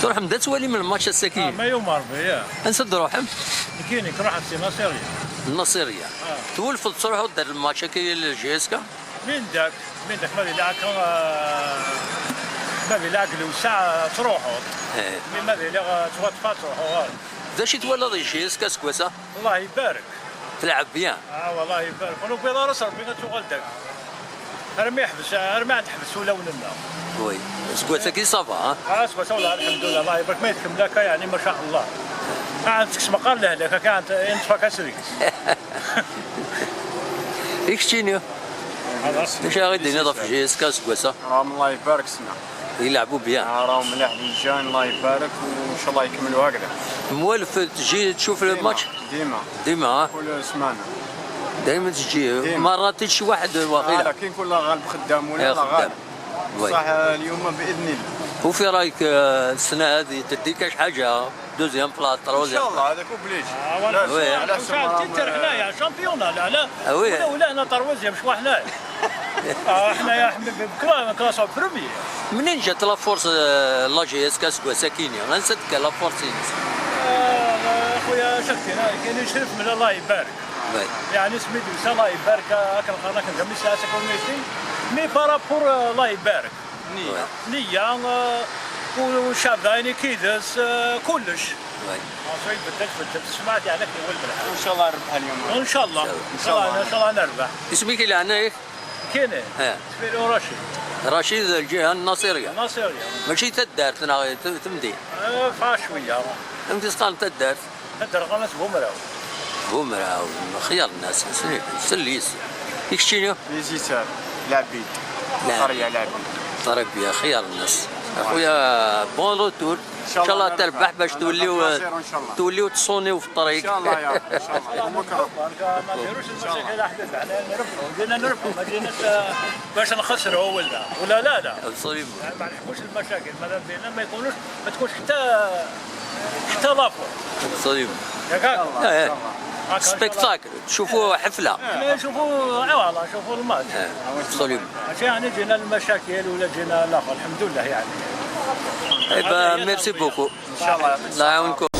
تروح مدا توالي من الماتش آه الساكين. ما يوم ربي. انسى تروحم. كاين تروح في ناصريه. النصيريه. تولف تروح دير الماتش كي ال JSK؟ من داك من داك ما بيلعك ما بيلعك لو ساعة تروحوا. Mais ما بيلعك توا تروحوا. ذا شي تولى ضي JSK سكواسا؟ الله يبارك. تلعب bien. اه والله يبارك، ولو بيض راس ربي غتوغل داك راه ما يحبس، راه ما تحبس ولا ولنا. oui، سكواسا كي ça va ها؟ اه سكواسا والله الحمد لله، الله يبارك، ما يتكمل يعني ما شاء الله. عندك سمقار لهلك كانت انت سريك. إكشتينيو اش غادي نضرب في JSK سكواسا؟ راهم الله يبارك سنة. يلعبوا bien. راهم ملاح les jeunes، الله يبارك، وان شاء الله يكملوا هكذا. موالف تجي تشوف الماتش؟ ديما. ديما ها؟ كل سمانه. دائما تجي؟ ديما. مرات شي واحد واقيلا. لا، كي نكون لا غالب خدام ولا إيه، لا غالب. oui. صح، اليوم باذن الله. وفي رايك السنة هذه تدي كاش حاجه، deuxième place؟ ان troisième؟ شاء الله، هذاك obligé. oui. على انت حنايا championnat، لا لا. آه، oui. ولا ولا هنا troisième شوا حنايا، حنايا classé premier. منين جات la force la JSK سكواسا كينيا غنسدك la force؟ خويا شفتي كاين شرف من الله يبارك. يعني سميتو الله يبارك، هكا انا كنكمل ساعة comité mais par rapport الله يبارك نية. نية والشعب يعني كيدس كلش. بدلت بدلت سمعت يعني هو البلحة. وان شاء الله نربح اليوم. ان شاء الله، ان شاء الله، ان شاء الله نربح. اسمك اللي عندنا؟ كاين. اه. سميتو رشيد. رشيد، الجهة الناصريه؟ ناصريه. ماشي تدارت تمدين؟ فا شويه. انت سقان تدارت؟ هدر قناة بومراو. بومراو، خيار الناس سليس يكشينيو. ليزيتار العبيد. نعم. قرية العبيد. طريق خيار الناس اخويا، bon retour، ان شاء الله تربح باش توليو ان شاء الله. توليو تصونيو في الطريق. ان شاء الله يا رب، ان شاء الله مكرم. ما نديروش المشاكل احباب، احنا نربحوا، جينا نربحوا، ما جيناش باش نخسروا ولا ولا لا لا. Absolument. ما نحبوش المشاكل، ماذا بينا ما يكونوش، ما تكونش حتى la faute. Absolument. ياك هكا؟ إيه. هكا إن شاء الله. spectacle، تشوفوا حفله. إحنا نشوفوا، اي والله نشوفوا الماتش. Absolument. ماشي يعني جينا المشاكل ولا جينا الاخر، الحمد لله يعني. Eh ben, merci beaucoup. ان شاء الله يعطيك. الله يعاونكم.